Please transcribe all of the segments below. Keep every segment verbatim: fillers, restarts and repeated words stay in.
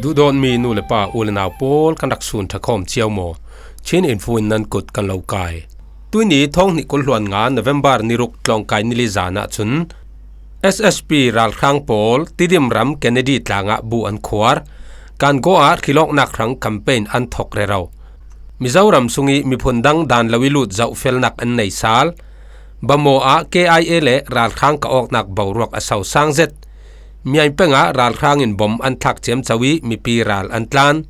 Duhdawtmi nu le pa, u le nau pawl, kan rak sun ṭha khawm cio maw? Chin Info in nan kut kan lo kai. Tuini thawng hnih kul hluan nga November ni ruk tlawngkai ni li zan ah cun S S P ralhrang pawl Tidim ram Kennedy tlangah bu an khuar. Kangaw ah hrilawknak hrang campaign an thawk rero. Mizoram sung i miphun dang dan lo i lut zohfelnak an nei sal. Bamaw ah K I A le ralhrang ka awknak boruak a sosang zet. Myaing peng ah ralhrang in bom an thlak ciamco i mipi ral an tlan.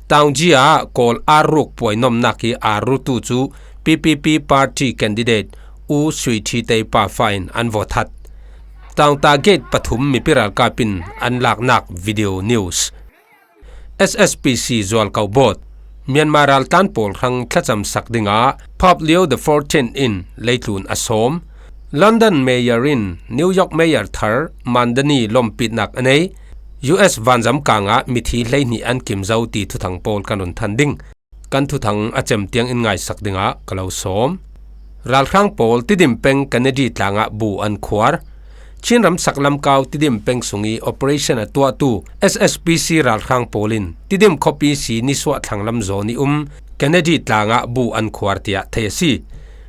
Taunggyi ah Kawl ar ruk puai nomnak i ar rutu cu P P P party candidate U Sui Thi Tei pa fa in an vawthat. Taungta gate pathum mipi ralkap in an laknak video news. S S P C zualko bawt. Myanmar raltlan pawl hrang thlacamsak dingah Pope Leo the fourteenth in leitlun a sawm. London Mayor in New York Mayor thar Mandani lompitnak a nei. U S vanzam kangah mithi hleihnih an kim zo ti thuthang pawl kan run than ding. Kan thuthang a cem tiang in ngaisak dingah ka lo sawm. Ralhrang pawl Tidim peng Kennedy tlangah bu an khuar. Chin ram saklamkau Tidim peng sung i operation a tuahtu S S P C ralhrang pawl in Tidim khuapi si nisuah thlanglam zawn i um Kennedy tlangah bu an khuar tiah thei a si.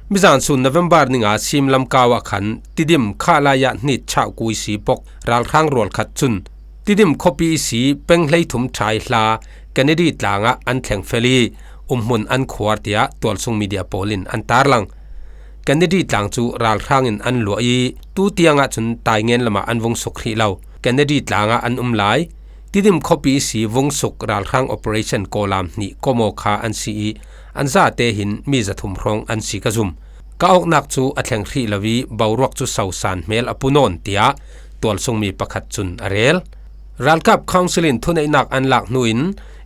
Mizan sun November ni nga sim lamkau ah khan Tidim khalaya hnit chauhkui si pok ralhrang rual khat cun Tidim khuapi i si peng hleithum ṭhai hla Kennedy tlangah an thleng fel i umhmun an khuar tiah tualsung media pawl in an tarlang. Kennedy tlang cu ralhrang in an luah i tu tiang ah cun taingen lamah an vung suk hrih lo. Kennedy tlangah an um lai. Tidim khuapi i si vung suk ralhrang operation kawlam hnih kawmaw kha an si i an zate hin mi zathum hrawng an si ka zum. Ka awknak cu a thleng hrih lo i boruak cu sosan hmel a pu nawn, tiah tualsungmi pakhat cun a rel. Ralkap Council in thuneihnak an lak hnu in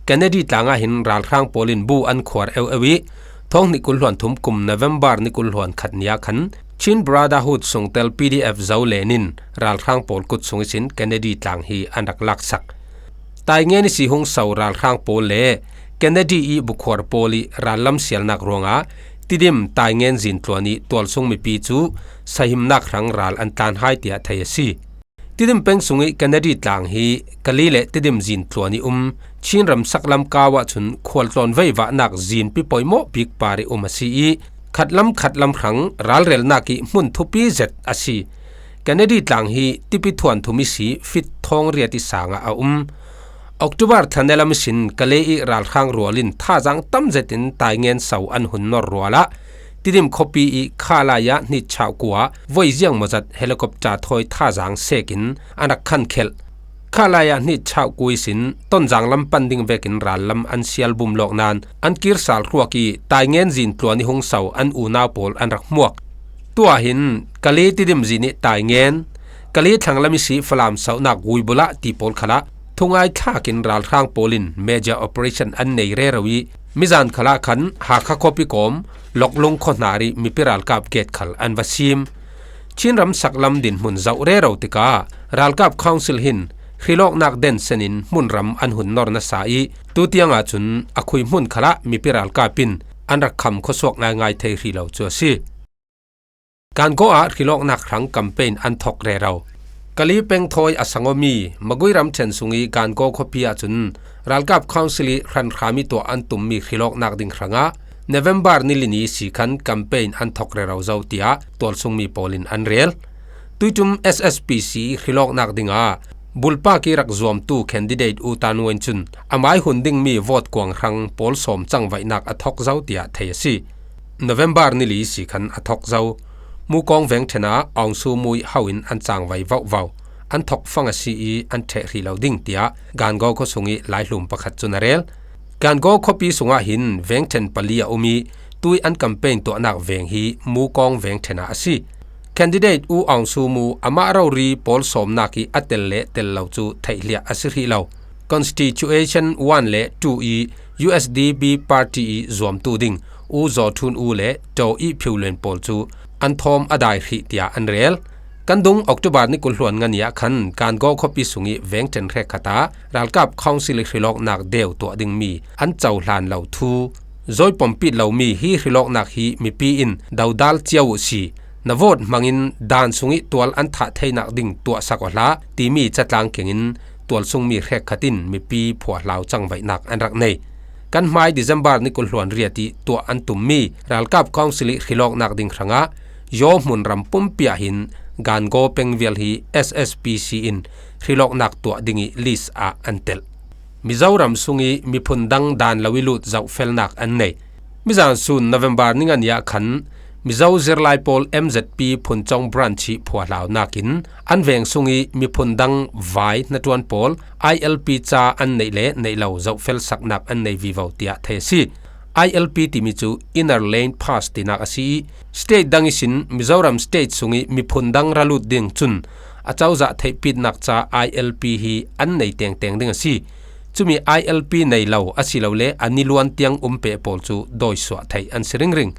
Kennedy tlangah hin ralhrang pawl in bu an khuar eueu i thawng hnih kul hluan thum kum November ni kul hluan khat ni ah khan Chin Brotherhood sungtel P D F Zolen in ralhrang pawl kut sung ihsin Kennedy tlang hi an rak laksak. Taingen i si hung so ralhrang pawl le Kennedy i bukhuar pawl i rallam sialnak ruangah Tidim taingen zintluan i tualsung mipi cu sahimnak hrang ral an tlan hai tiah thei a si. Tidim peng sung i Kennedy tlang hi Kali le Tidim zintluan i um Chin ram saklamkau ah cun khualtlawn veivahnak zinpi poimawh bik par i um a si i khatlam khatlam hrang ralrelnak i hmun thupi zet a si. Kennedy tlang hi tipi thuan thum i si fit thawng riat i sang ah a um. October thla nelam ihsin Kale i ralhrang rual in thazaang tam zetin taingen so an hun nor rual ah Tidim khuapi i khalaya hnit chauhkua voi ziang mawzat helicopter thawi thazaang sekin an rak khan khelh. Khalaya hnit chauhkua ihsin Tonzang lam pan ding vekin rallam an sial bum lawk nan an kir sal hruak i taingen zintluan i hung so an unau pawl an rak hmuak. Tuah hin Kale Tidim zin i taingen, Kale thlanglam i si Falam sauhnak Guibulah ti pawl khalah thungai thlakin ralhrang pawl in major operation an nei rero i mizan khalah khan Hakha khuapi kawm Loklung khuahnar i mipi ralkap gate khal an va sim. Chin ram saklam dinhmun zoh rero tikah ralkap council hin hrilawknak den senin hmunram an hun nor nasa i tu tiang ahcun a khui hmun khalah mipi ralkap in an rak kham khuasuak ngaingai thei hrih lo cu a si. Kangaw ah hrilawknak hrang campaign an thawk rero. Kali peng thawi a sangawmi Magui ramṭhen sung i Kangaw khuapi ahcun ralkap council i hranhram i tuah an tummi hrilawknak ding hrangah November ni li ni si khan campaign an thawk rero zo tiah tualsungmi pawl in an rel. Tuiṭum S S P C hrilawknak dingah bulpak i rak zuamtu candidate U Tan Win cun amai hun dingmi vote kuang hrang pawl sawm cangvaihnak a thawk zo tiah thei a si. November ni li si khan a thawk zo. Mukawng veng ṭhen ah Aung Suu Mui ho in an cangvai vauhvau. An thawk fang a si i an ṭheh hrih lo ding tiah Kangaw khuasung i laihlum pakhat cun a rel. Kangaw khuapi sungah hin veng ṭhen pali a um i tui an campaign tuahnak veng hi Mukawng veng ṭhen ah a si. Candidate U Aung Suu Mu amah rori pawl sawmnak i a tel le tel lo cu theihliah a si hrih lo. Constitution one le two i U S D P party i zuamtu ding U Zaw Ṭhun U le Taw I Phiu Luen pawl cu an thawm a dai hrih tiah an rel. Kan dung October ni kul hluan nga ni ah khan Kangaw khuapi sung i veng ṭhen hrekkhat ah ralkap council i hrilawknak deu tuah dingmi an cohlan lo thu zawi pompit lomi hi hrilawknak hi mipi in dodal cio uh si. Na vote hmangin dan sung i tual an thah theinak ding tuahsak aw hlah timi catlang kengin tualsung mi hrekkhat in mipi phuahlau cangvaihnak an rak nei. Kan hmai December ni kul hluan riat ih tuah an tummi ralkap council ih hrilawknak ding hrangah Yaw hmunram pumpi ah hin Gangaw pengvial hi S S P C in hrilawknak tuah ding ih list ah an telh. Mizoram sung ih miphun dang dan lo ih lut zohfelnak an nei. Mizan sun November ni nga ni ah khan Mizo zirlai pawl M Z P Phuncawng branch ih phuahlaunak in an veng sung ih miphun dang vai hnaṭuan pawl I L P ca an neih le neih lo zohfelsaknak an nei vivo tiah thei a si. I L P timi cu Inner Line Pass tinak a si ih, state dang ihsin Mizoram state sung ih miphun dang ra lut ding cun a cozah theihpitnak ca I L P hi an nei tengteng ding a si. Cumi I L P nei lo asilole a niluan tiang um peh pawl cu dawisuah theih an si ringring.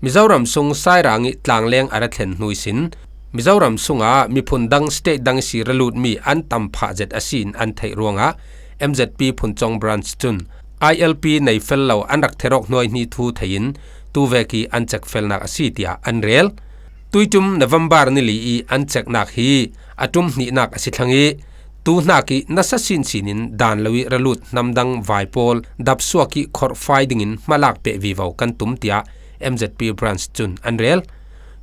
Mizoram sung Sairang ih tlangleng a ra thlen hnu ihsin Mizoram sungah miphun dang state dang ihsi ra lutmi an tam phah zet a si in an theih ruangah M Z P Phuncawng branch cun I L P nei fel lo an rak ther awk hnuaihni thu thei in tuvek ih an cek felnak a si tiah an rel. Tuiṭum November ni li ih an ceknak hi a ṭum hnihnak a si thlang ih, tu hnak ih nasa sinsin in dan lo ih ra lut hnamdang vai pawl dapsuak ih khorhfai dingin hmalak peh vivo kan tum tiah M Z P branch cun an rel.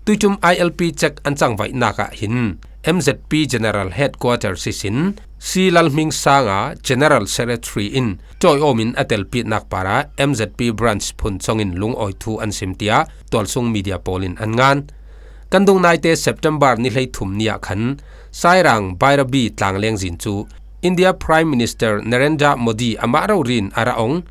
Tuiṭum I L P cek an cangvaihnak ah hin M Z P General Headquarters ihsin C Lalhming Sanga General Secretary in ṭawiawm in a telpitnak parah M Z P branch Phuncawng in lungawi thu an sim tiah tualsung media pawl in an ngan. Kan dungnaite September ni hleithum ni ah khan Sairang Bairabi tlangleng zin cu India Prime Minister Narendra Modi amah rori in a ra ong.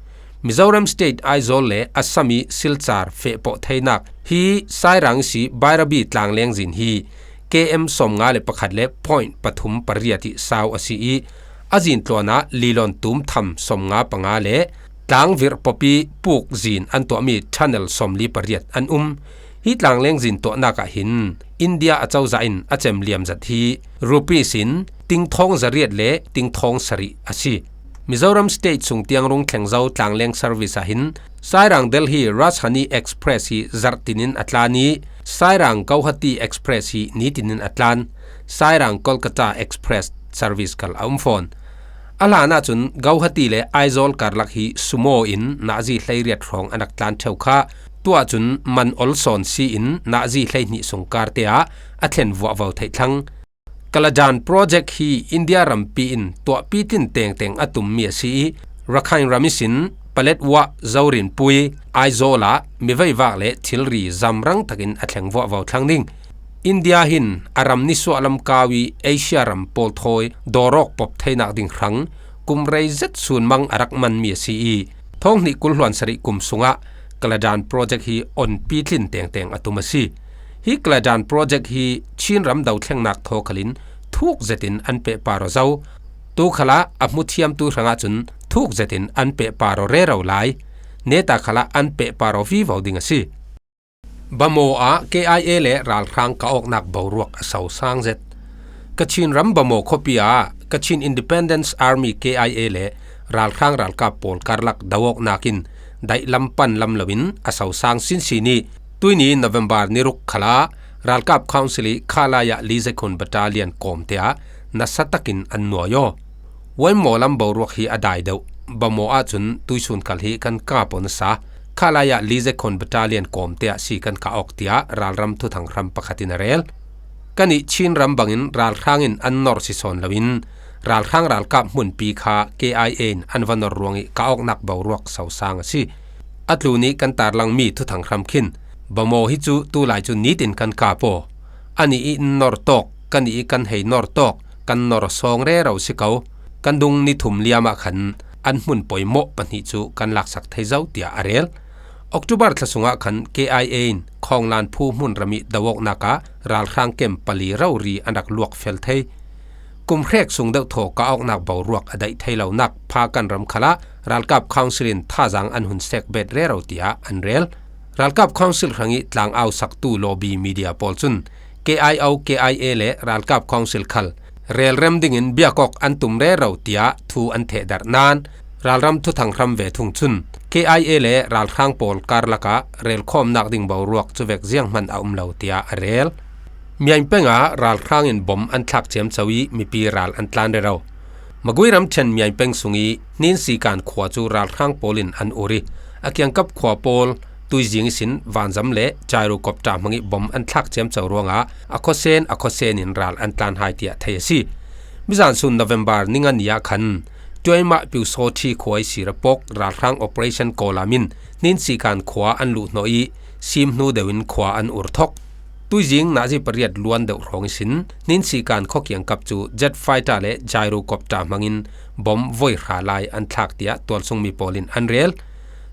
Mizoram State Aizawl le Assam ih Silchar fehpawh theinak hi Sairang ihsi Bairabi tlangleng zin hi K M sawmnga le pakhat le point pathum pariat ih sau a si ih, a zin tluan ah lilon tum tham sawmnga panga le tlangvirh pawp ih puk zin an tuahmi tunnel sawmli pariat an um. Hi tlangleng zin tuahnak ah hin India a cozah in a cem liam zat hi rupees in tingthawng zariat le tingthawng sarih a si. Mizoram State sung tiang rung thleng zo tlangleng service ah hin Sairang Delhi Rajdhani Express hi zarh tinin a tlan ih, Sairang Guwahati Express hi nitin in a tlan. Sairang Kolkata Express service kal a um fawn. A hlan ahcun Guwahati le Aizawl karlak hi sumo in nazi hleiriat hrawng an rak tlan ṭheu kha. Tuah cun man olsawn si in nazi hleihnih sung karte ah a thlen vuahvo theih thlang. Kaladan Project hi India rampi in tuahpi tlin tengteng a tummi a si ih, Rakhine ram ihsin Paletwa, Zorinpui, Aizawl ah miveivak le thilri zamrang takin a thleng vuahvo thlang ding. India hin a ram nisuah lam kau ih Asia ram pawl thawi dawrawk pop theinak ding hrang kum rei zet sunmang a rak manmi a si ih, thawng hnih kul hluan sarih kum sungah Kaladan Project hi onpi tlin tengteng a tum a si. Hi Kaladan Project hi Chin ram dothlengnak thaw khalin thuk zetin an pehpar aw zo. Tu khalah a hmuthiamtu hrangah cun thuk zetin an pehpar aw rero lai. Neta khalah an pehpar aw vivo ding a si. Bamaw ah K I A le ralhrang kah awknak boruak a sosang zet. Kachin ram Bamaw khuapi ah Kachin Independence Army K I A le ralhrang ralkap pawl karlak do awknak in daih lam pan lam loin a sosang sinsin ih, tuini November ni ruk khalah ralkap council ih Khalaya li zekhun battalion kawmte ah nasa takin an nuai aw. Wainmaw lam boruak hi a dai deuh. Bamaw ahcun tuisun kal hi kan kap aw nasa. Khalaya li zekhun battalion kawmte ah si kan kah awk tiah ralram thuthang hram pakhat in a rel. Kan ih Chin ram bangin ralhrang in an nor si sawn loin ralhrang ralkap hmunpi kha K I A in an va nor ruangih kah awknak boruak sosang a si. A tlun ih kan tarlangmi thuthang hram khin Bamaw hi cu tulai cu nitin kan kap aw. Anih ih nor tawk, kan ih kan hei nor tawk, kan nor sawng rero si ko. Kan dung ni thum liam ah khan an hmun poimawh pahnih cu kan laksak thei zo, tiah a rel. October thla sungah khan K I A in Khawnglan phu hmunram ih do awknak ah ralhrang kem pali rori an rak luak fel thei. Kum hrek sung deuh thaw kah awknak boruak a daih thei lonak pha kan ram khalah ralkap council in thazaang an hun sek bet rero, tiah an rel. Ralkap council hrangih tlang au saktu lobby media pawl cun K I O, K I A le ralkap council khal relrem dingin biakawk an tum rero, tiah thu an thehdarh nain ralram thuthang hram ve thung cun K I A le ralhrang pawl karlak ah relkhawmnak ding boruak cuvek zianghman a um lo, tiah a rel. Myaing peng ah ralhrang in bom an thlak ciamco ih mipi ral an tlan rero. Magui ramṭhen Miaing peng sung i Hnin Sikan khua cu ralhrang pawl in an ur i, a kiangkap khua pawl tuizing ihsin vanzam le gyrocopter hmang i bom an thlak ciamco ruangah a khuasen a khuasen in ral an tlan hai tiah thei a si. Mizan sun November ni nga ni ah khan Tuaimah Piusawthi khua i sir a pok ralhrang operation Kawlam in Hnin Sikan khua an luhhnawh i sim hnu deuh in khua an ur thok. Tuizing nazi pariat luan deuh hrawng ihsin Hnin Sikan khuakiangkap cu jet fighter le gyrocopter hmangin bom voi hra lai an thlak tiah tualsung mi pawl in an rel.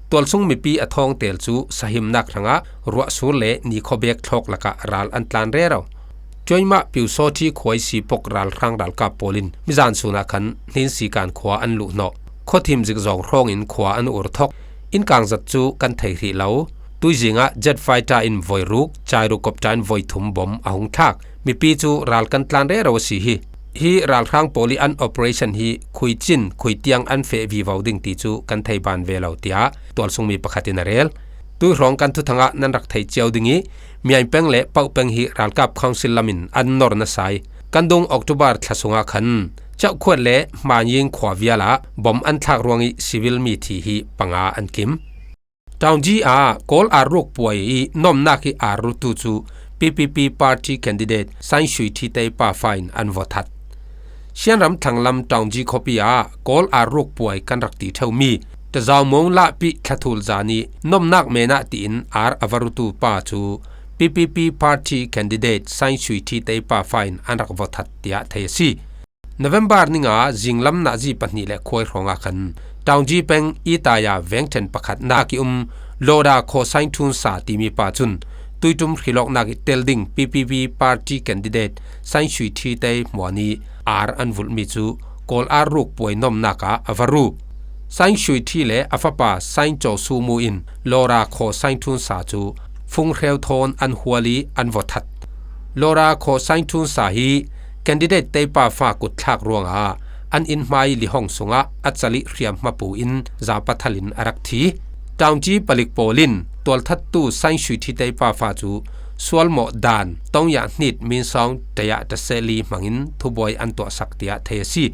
Tualsung mipi a thawngtel cu sahimnak hrangah ruahsur le nikhua bek thlawk lakah ral an tlan rero. Cuaimah Piusawthi khua i si pok ralhrang ralkap pawl in mizan sun ah khan Hnin Sikan khua an luhhnawh. Khuathim zikzawng hrawngin khua an ur thok. Innkang zat cu kan thei hrih lo. Tuizing ah jet fighter in voi ruk, gyrocopter in voi thum bom a hung thlak. Mipi cu ral kan tlan rero a si hi. Hi ralhrang pawl i an operation hi khuicin khuitiang an feh vivo ding ti cu kan thei ban ve lo, tiah tualsung mi pakhat in a rel. Tui hrawng kan thuthang ah nan rak thei cio ding i, Miaing peng le Pauh peng hi ralkap council lam in an nor nasa i, kan dung October thla sungah khan Chauhkhuat le Hmanying khua vial ah bom an thlak ruang i civil mi thi hi panga an kim. Taungji ah Kawl ar ruk puai i nomnak i ar rutu cu P P P party candidate Sain Sui Thi Tei pa fa in an va that. Shan ram thlanglam Taungji khuapi ah Kawl ar ruk puai kan rak ti ṭheu mi Tazau Mawng Lahpih thla thul zan i nomnak men ah tiin ar a va rutu pa cu P P P party candidate Sain Sui Thi Tei pa fa in an rak va that tiah thei a si. November ni nga zinglam nazi pahnih le khuai hrawngah khan Taungji peng Itaya vengṭhen pakhat nak i um Lawda Khaw Sain Thun Sa timi pa cun tuiṭum hrilawknak i tel ding P P P party candidate Sain Sui Thi Tei hmuan i ar an vulhmi cu Kawl ar ruk puai nomnak ah a va ru. Sain Sui Thi le a fapa Sain Caw Su Mu in Lawda Khaw Sain Thun Sa cu fung hreu thawn an hual i an va that. Lawda Khaw Sain Thun Sa hi candidate Tei pa fa kut thlak ruangah an inn hmai lihong sungah a cali hriam hmapu in zapathal in a rak thi. Taungji palik pawl in tualthattu Sain Sui Thi Tei pa fa cu sualmawh dan Tongya Hnit Minsawng Taya Taseli hmangin thubuai an tuahsak tiah thei a si.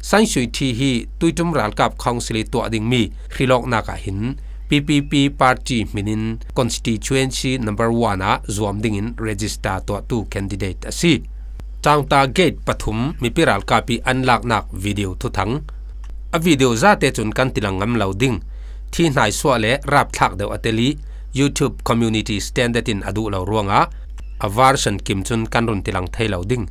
Sain Sui Thi hi tuiṭum ralkap council i tuah dingmi hrilawknak ah hin P P P party hmin in constituency number one ah zuam dingin register tuahtu candidate a si. Ṭaungta gate pathum mipi ralkap i an laknak video thuthang. A video zate cun kan tilang ngam lo ding. Thi hnaisuah le rapthlak deuh a tel i YouTube community standard in a duh lo ruangah a version kim cun kan run tilang thei lo ding.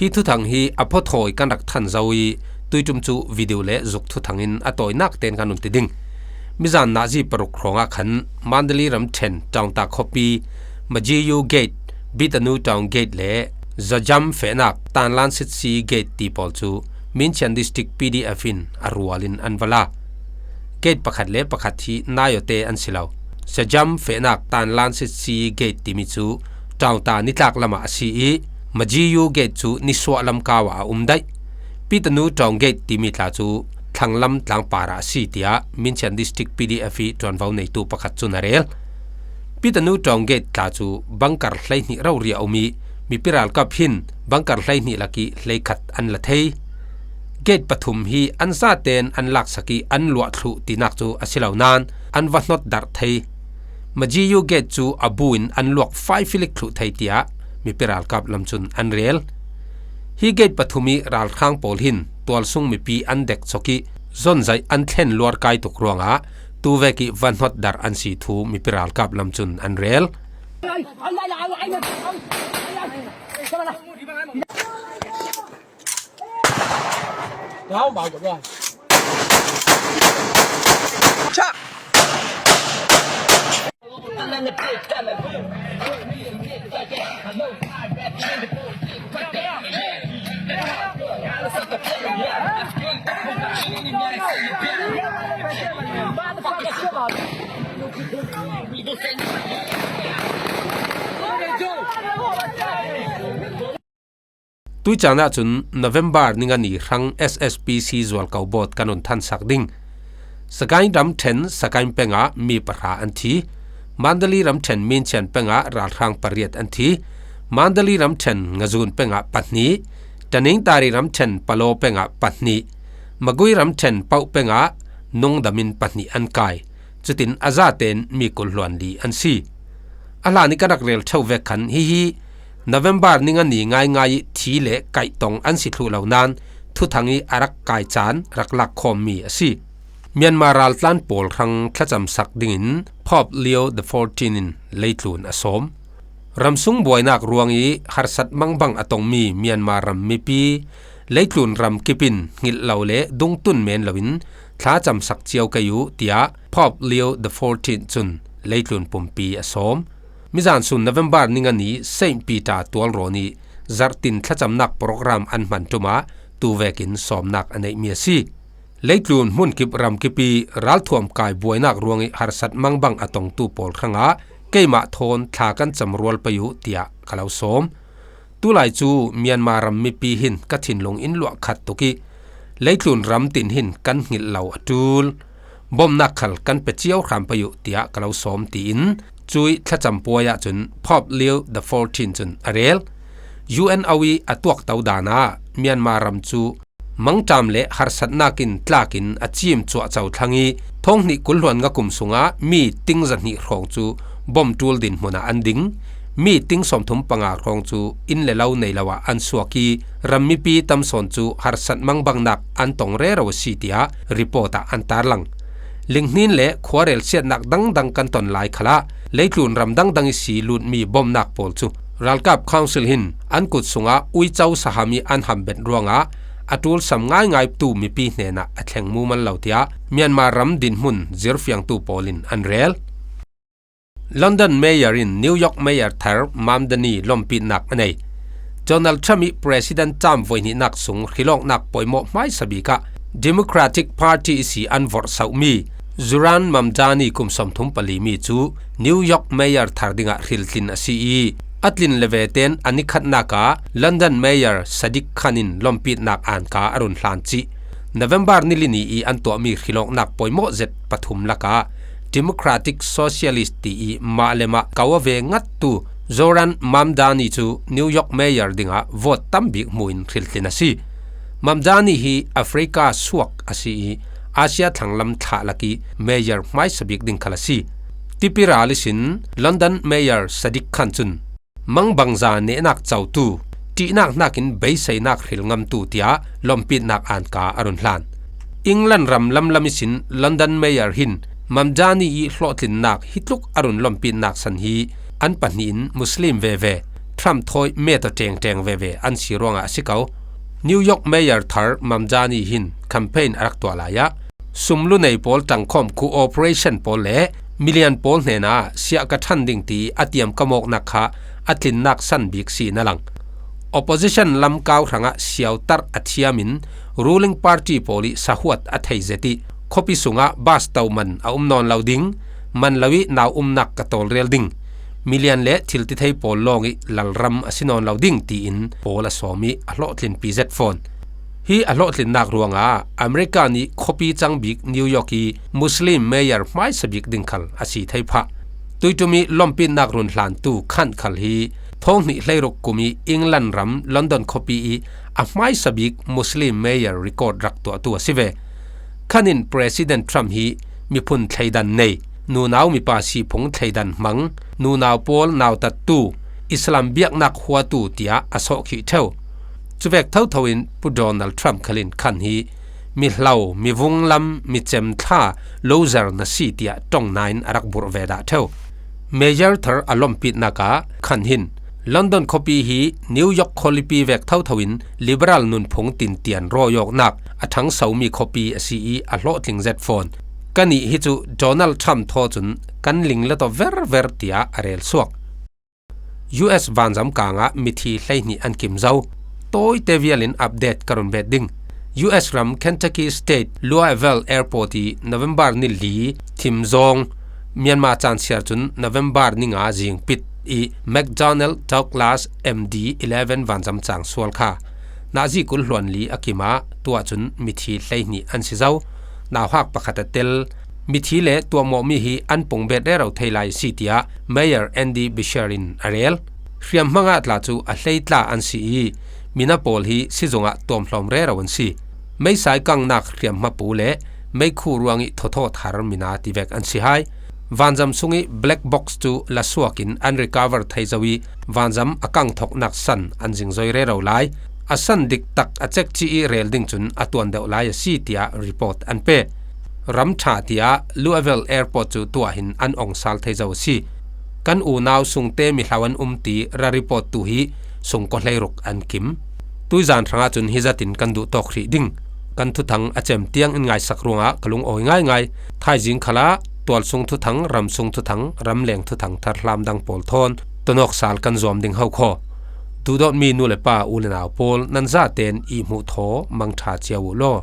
Hi thuthang hi a phawthawi kan rak than zo i tuiṭum cu video le zuk thuthang in a tawinak tein kan run ti ding. Mizan nazi paruk hrawngah khan Mandalay ramṭhen Ṭaungta khuapi Majiyu Gate, Bitanu Town Gate le Zajam fehnak Tanlan Sitsi Gate ti pawl cu Minchian District P D F in a rual in an va la. Gate pakhat le pakhat hi Nayote an si lo. Zajam fehnak Tanlan Sitsi Gate timi cu Ṭaungta nitlak lamah a si i Majiyu Gate cu nisuah lam kau ah a um daih. Pitanu Ṭawng Gate timi tla cu thlanglam tlangpar ah a si, tiah Minchian District P D F i ṭuanvo neitu pakhat cun a rel. Pitanu Ṭawng Gate tla cu bangkar hleihnih rori a um i mipi ralkap hin bangkar hleihnih lak i hleikhat an la thei. Gate pathum hi an zaten an laksak i an luah thluh tinak cu a si lo nain an va hnawt darh thei. Majiyu Gate cu a bu in an luak fai filik thluh thei, tiah mipi ralkap lam cun an rel. Hi gate pathum i ralhrang pawl hin tualsung mipi an dek cawk i zonzaih an thlen luar kai tuk ruangah tuvek i va hnawt darh an si thu mipi ralkap lam cun an rel. Tuicaan ahcun November ni nga ni hrang S S P C zualko bawt kan run thansak ding. Sagaing ramṭhen Sagaing peng ah mi pahra an thi. Mandalay ramṭhen Minchian peng ah ralhrang pariat an thi. Mandalay ramṭhen Ngazun peng ah pahnih. Tanintari ramṭhen Palo pengah pahnih, Magway ramṭhen Pauh pengah nungdamin pahnih an kai. Cutin a zaten mi kul hluan li an si. A hlan ih ka rak rel ṭheuh vek khan hihi November ni nga ni ngaingai ih thi le kaihtong an si thluh lo nain thuthang ih a rak kai caan rak lakkhawmmi a si. Myanmar raltlan pawl hrang thlacamsak dingin Pope Leo the fourteen in leitlun a sawm. Ramsung buainak ruangih harsat mangbang a tongmi Myanmar ram mipi leitlun ram kip in hngilh lo le dungtun men loin thlacamsak cio kei uh, tiah Pope Leo the fourteen cun leitlun pumpi a sawm. Mizan sun November ni nga ni Saint Peter tualrawn ih zarhtin thlacamnak program an hman ṭumah tuvekin sawmnak a neihmi a si. Leitlun hmunkip ramkip ih ralthuam kai buainak ruangih harsat mangbang a tongtu pawl hrangah keimah thawn thla kan cam rual pei uh, tiah ka lo sawm. Tulai cu Myanmar ram mipi hin ka thinlung in luah khat tuk ih leitlun ram tin hin kan hngilh lo a ṭul. Bawmhnak khal kan pe cio hram pei uh, tiah ka lo sawm, tiin cuih thlacam puai ahcun Pope Leo the fourteen cun a rel. U N O ih a tuakto dan ah Myanmar ram cu mangṭam le harsatnak in tlakin a cim cuahco thlang ih thawng hnih kul hluan nga kum sungah mi ting zahnih hrawng cu bawm ṭul dinhmun ah an ding. Mi ting sawmthum panga hrawng cu inn le lo nei lo ah an suak ih ram mipi tam sawn cu harsat mangbangnak an tong rero a si, tiah report ah an tarlang. Linghnin le khuarel siatnak dangdang kan ton lai khalah leitlun ram dangdang ihsi lutmi bawmhnak pawl cu ralkap council hin an kut sungah uico saham ih an hambet ruangah a ṭulsam ngaingaitu mipi hnenah a thleng mumal lo, tiah Myanmar ram dinhmun zirfiangtu pawl in an rel. London Mayor in New York Mayor thar Mamdani lompitnak a nei. Donald Trump ih President term voihnihnak sung hrilawknak poimawh hmaisa bik ah Democratic Party ihsi an vorhsohmi Zohran Mamdani kum sawmthum pali mi cu New York Mayor thar dingah hriltlin a si ih a tlin le veten a nikhatnak ah London Mayor Sadiq Khan in lompitnak anka a run hlan cih November ni li ni ih an tuahmi hrilawknak poimawh zet pathum lakah Democratic Socialist ti ih mah le mah ko a ve ngattu Zohran Mamdani cu New York Mayor dingah vote tam bik hmuin hriltlin a si. Mamdani hi Africa suak a si ih Asia thlanglam thlah lakih Mayor hmaisa bik ding khal a si. Tipi ral ihsin London Mayor Sadiq Khan cun mangbangza nehnak cotu, ṭihnak hnakin beiseinak hril ngamtu tiah lompitnak anka a run hlan. England ram lamlam ihsin London Mayor hin Mamdani ih hlawhtlinnak hi tluk a run lompitnak san hi an pahnih in Muslim veve, Trump thawi met aw ṭengṭeng veve an si ruangah a si ko. New York Mayor thar Mamdani hin campaign a rak tuah lai ah sumlu nei pawl ṭangkhawm cooperation pawl le milian pawl hnenah siah ka ṭhan ding ti a tiam ka mawknak kha a tlinnak san bik si na lang. Opposition lamkau hrangah siautarh a thiam in ruling party pawl ih sahuat a thei zet ih khuapi sungah bus to man a um nawn lo ding, man lo ih nau umnak ka tawlrel ding, milian le thiltithei pawl lawng ih lalram a si nawn lo ding tiin pawl a sawm ih a hlawhtlinpi zet fawn. Hi a hlawhtlinnak ruangah America nih khuapi cang bik New York ih Muslim mayor hmaisa bik ding khal a si thei phah. Tuiṭum ih lompitnak run hlantu Khan khal hi thawng hnih hleiruk kum ih England ram London khuapi ih a hmaisa bik Muslim mayor record rak tuahtu a si ve. Khan in President Trump hi miphun thleidan nei, nunau mipa siphung thleidan hmang, nunau pawl nautattu, Islam biaknak huatu tiah a sawhkhih ṭheu. Cuvek thotho in Pu Donald Trump khal in Khan hi mihlo, mivunglam, micem thla, loser na si tiah ṭongnain a rak burh ve dah ṭheu. Mayor thar a lompitnak ah Khan hin London khuapi hi New York khualipi vek thotho in liberal nunphung tintian rawih awknak a ṭhangsomi khuapi a si ih a hlawhtling zet fawn. Kannih hi cu Donald Trump thaw cun kan ling let aw verver tiah a rel suak. U S vanzam kang ah mithi hleihnih an kim zo. Tawite vial in update ka run bet ding. U S ram Kentucky State Louisville Airport ih November ni li thim zawng, Myanmar caan siar cun November ni nga zingpit ih McDonnell Douglas M D eleven vanzam cang sual kha. Nazi kul hluan li a kim ah tuah cun mithi hleihnih an si zo. Nauhak pakhat a tel. Mithi le tuahmawhmi hi an pung bet rero thei lai a si tiah Mayor Andy Beshear in a rel. Hriamhma ngah tla cu a hleitla an si ih Mina pawl hi sizungah tuamhlawm rero an si. Meisai kangnak hriamhmapu le meikhu ruangih thotho thar mina tivek an si hai. Vanzam sungih black box cu lasuak in an recover thei zo ih vanzam a kangthoknak san an zingzoi rero lai. A san diktak a cekci ih rel ding cun a tuan deuh lai a si, tiah report an pe. Ram ṭha tiah Louisville Airport cu tuah hin an ong sal thei zo a si. Kan unau sungte mihlau an um ti ra report tu hi sungkaw hleiruk an kim. Tuizan hrangah cun hi zatin kan duhtawk hrih ding. Kan thuthang a cem tiang in ngaisak ruangah ka lungawi ngaingai. Thaizing khalah tualsung thuthang, ramsung thuthang, ramleng thuthang tharhlam dang pawl thawn tonawk sal kan zuam ding ho khaw. Duhdawtmi nu le pa, u le nau pawl, nan zaten ihmuh thaw mangṭha cio uh law.